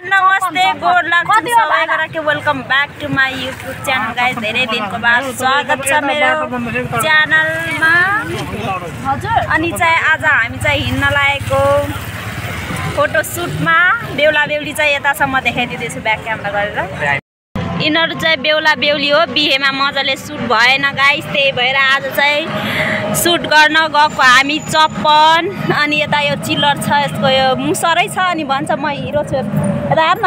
नमस्ते गोड लाग्छ सबैजनालाई welcome back to my YouTube channel guys धेरै दिनको बाद स्वागत छ मेरो च्यानलमा हजुर अनि चाहिँ आज हामी चाहिँ हिँड्न लागेको फोटो सुटमा बेहुला बेहुली चाहिँ यतासम्म देखाइदिँदैछु ब्याक क्यामेरा गरेर यिनीहरू चाहिँ बेहुला बेहुली हो बिहेमा मजाले सुट भएन गाइस त्यही भएर आज चाहिँ सुट गर्न गएको हामी चप्पन अनि यता यो चिल्लर छ यसको यो मुसरै छ अनि भन्छ म हिरो छु हेर्न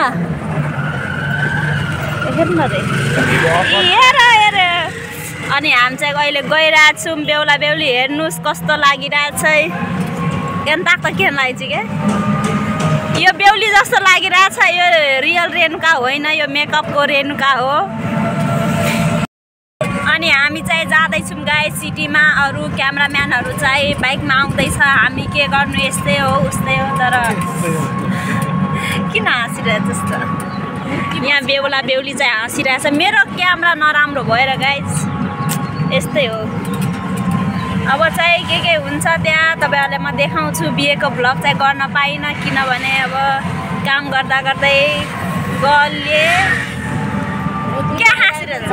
हेर्न रे हेर अनि हामी चाहिँ अहिले गइरहेको छौँ बेहुला बेहुली हेर्नुहोस् कस्तो लागिरहेछ केन्ताक त के लाग्छ के यो बेहुली जस्तो लागिरहेछ यो रियल रेनुका होइन यो मेकअपको रेनुका हो अनि हामी चाहिँ जाँदैछौँ गाइस सिटीमा अरू क्यामेराम्यानहरू चाहिँ बाइकमा आउँदैछ हामी के गर्नु यस्तै हो उस्तै हो तर किन हाँसिरहेछ जस्तो यहाँ बेहुला बेहुली चाहिँ हाँसिरहेछ मेरो क्यामेरा नराम्रो भएर गाइस यस्तै हो अब चाहिँ के हुन्छ त्यहाँ तपाईहरुलाई म देखाउँछु बिहेको भ्लग चाहिँ गर्न पाइनँ किनभने अब काम गर्दा गर्दै गलले के हाँसिरहेछ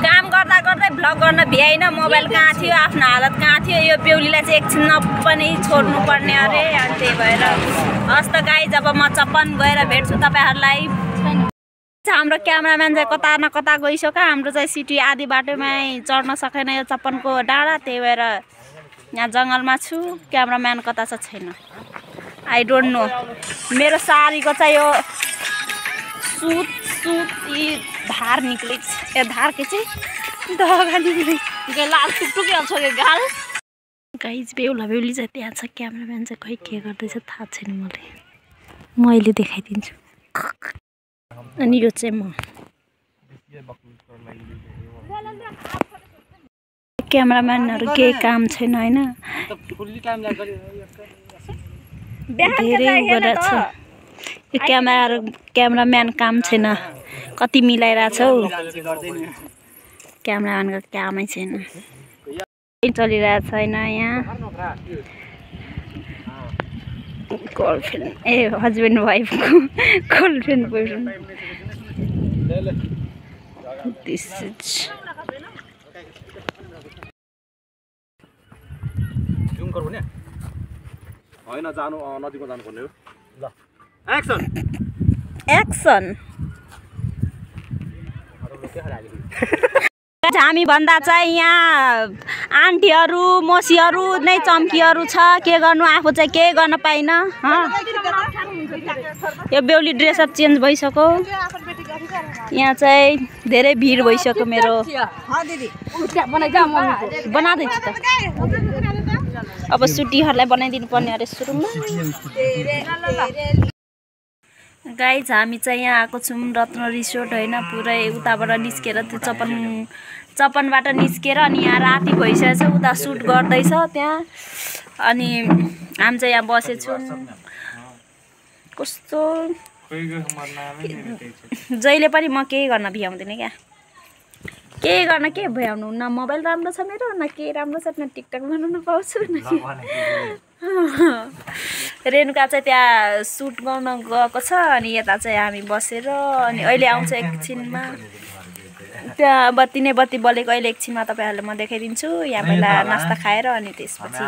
काम गर्दा गर्दै भ्लग गर्न भ्याइन मोबाइल कहाँ थियो आफ्नो हालत कहाँ थियो यो बेहुलीलाई चाहिँ एकछिन पनि छोड्नु पर्ने अरे अनि त्यही भएर हस् त गाइस जब म चप्पन गएर भेट्छु तपाईहरुलाई हाम्रो क्यामेराम्यान चाहिँ कता न कता गइसक्यो हाम्रो चाहिँ सिटी आधी बाटोमै चढ्न सकेन यो चप्पनको डाँडा त्यही भएर यहाँ जङ्गलमा छु क्यामेराम्यान कता छ छैन आई डोन्ट नो मेरो सारीको चाहिँ यो सुत यी धार निक्लेको छ यो धार के चाहिँ दगा निक्लेको लाल टुकटुकी हाल्छ यो गाल गाइस बेहुला बेहुली चाहिँ त्यहाँ छ क्यामेराम्यान चाहिँ खै के गर्दैछ थाहा छैन मलाई म अहिले देखाइदिन्छु अनि यो चाहिँ म क्यामेराम्यानहरू केही काम छैन होइन धेरै उबाट छ यो क्यामेराम्यान काम छैन कति मिलाइरहेछ हौ क्यामेराम्यानको कामै छैन चलिरहेको छैन यहाँ गर्लफ्रेन्ड ए हस्बेन्ड वाइफको girlfriend boyfriend this is zoom गर्नु नि हैन जानु नदीमा जानु पर्ने हो ल एक्सन एक्सन हामी भन्दा चाहिँ यहाँ आन्टीहरू मसीहरू नै चम्कीहरू छ के गर्नु आफू चाहिँ केही गर्न पाइन यो बेहुली ड्रेसअप चेन्ज भइसक्यो यहाँ चाहिँ धेरै भिड भइसक्यो मेरो बनाउँदैछु त अब सुटीहरूलाई बनाइदिनु पर्ने अरे सुरुमा गाइज हामी चाहिँ यहाँ आएको छौँ रत्न रिसोर्ट होइन पुरै उताबाट निस्केर त्यो चप्पनबाट निस्केर अनि यहाँ राति भइसकेको छ उता सुट गर्दैछ त्यहाँ अनि हामी चाहिँ यहाँ बसेछौँ कस्तो जहिले पनि म केही गर्न भ्याउँदिनँ क्या केही गर्न के भ्याउनु न मोबाइल राम्रो छ मेरो न केही राम्रो छ न टिकटक बनाउन पाउँछु न रेनुका चाहिँ त्यहाँ सुट गर्न गएको छ अनि यता चाहिँ हामी बसेर अनि अहिले आउँछ एकछिनमा त्यहाँ बत्ती नै बत्ती बलेको अहिले एकछिनमा तपाईँहरूलाई म देखाइदिन्छु यहाँ पहिला नास्ता खाएर अनि त्यसपछि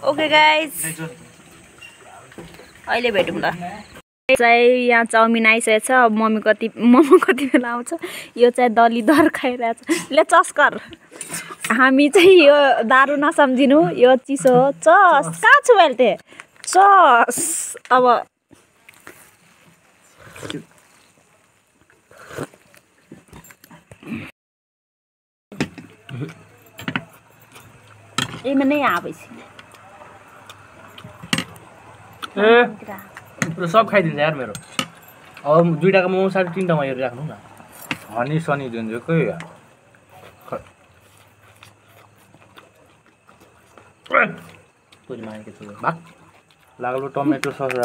ओके गाइज अहिले भेटौँ ल चाहिँ यहाँ चाउमिन आइसकेको छ अब मोमो कति बेला आउँछ यो चाहिँ दलिदर खाइरहेछ ले चस्कर हामी चाहिँ यो दारु नसम्झिनु यो चिसो हो चस कहाँ छु मैले त्यहाँ चस अब यहीमा नै आएपछि पुरो सब खाइदिन्छ यार मेरो अब दुईटाको मोमो 3.5 मा हेरेर राख्नु न हनी सनी जुनजोकै पुरी मानेको छु भाग लाग्लो टमेटो सस र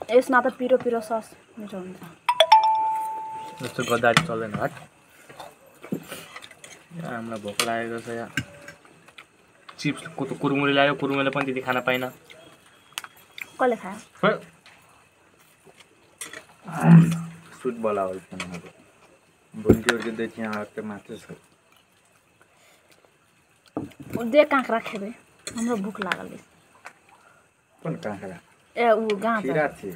यसमा त पिरो पिरो सस मिठो हुन्छ जस्तो गद्दारी चल्दैन हट हामीलाई भोक लागेको छ यहाँ चिप्स कुरमुरे ल्यायो कुरमुरेले पनि त्यति खान पाइन कसले खायो सुट बोला हो भुन्टी उर्किँदै त्यहाँ अर्को मात्र छ दे काँक्रा खेबे हाम्रो भोक लागल कुन काँक्रा ए ऊ गाँठ किरा थिए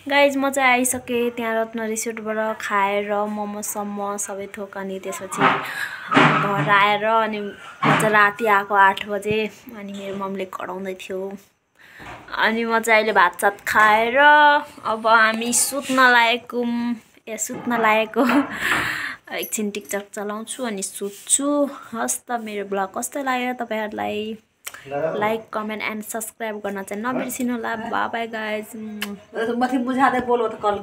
गाइज म चाहिँ आइसकेँ त्यहाँ रत्न रिसोर्टबाट खाएर मोमोसम्म सबै थोक अनि त्यसपछि घर आएर अनि म चाहिँ राति आएको 8 बजे अनि मेरो मम्मीले कराउँदै थियो अनि म चाहिँ अहिले भातसात खाएर अब हामी सुत्न लागेको एकछिन टिकटक चलाउँछु अनि सुत्छु हस् त मेरो ब्लग कस्तो लाग्यो तपाईहरुलाई लाइक कमेन्ट एन्ड सब्सक्राइब गर्न चाहिँ नबिर्सिनु होला बाइ बाइ गाइज मथि बुझादै बोलो त कल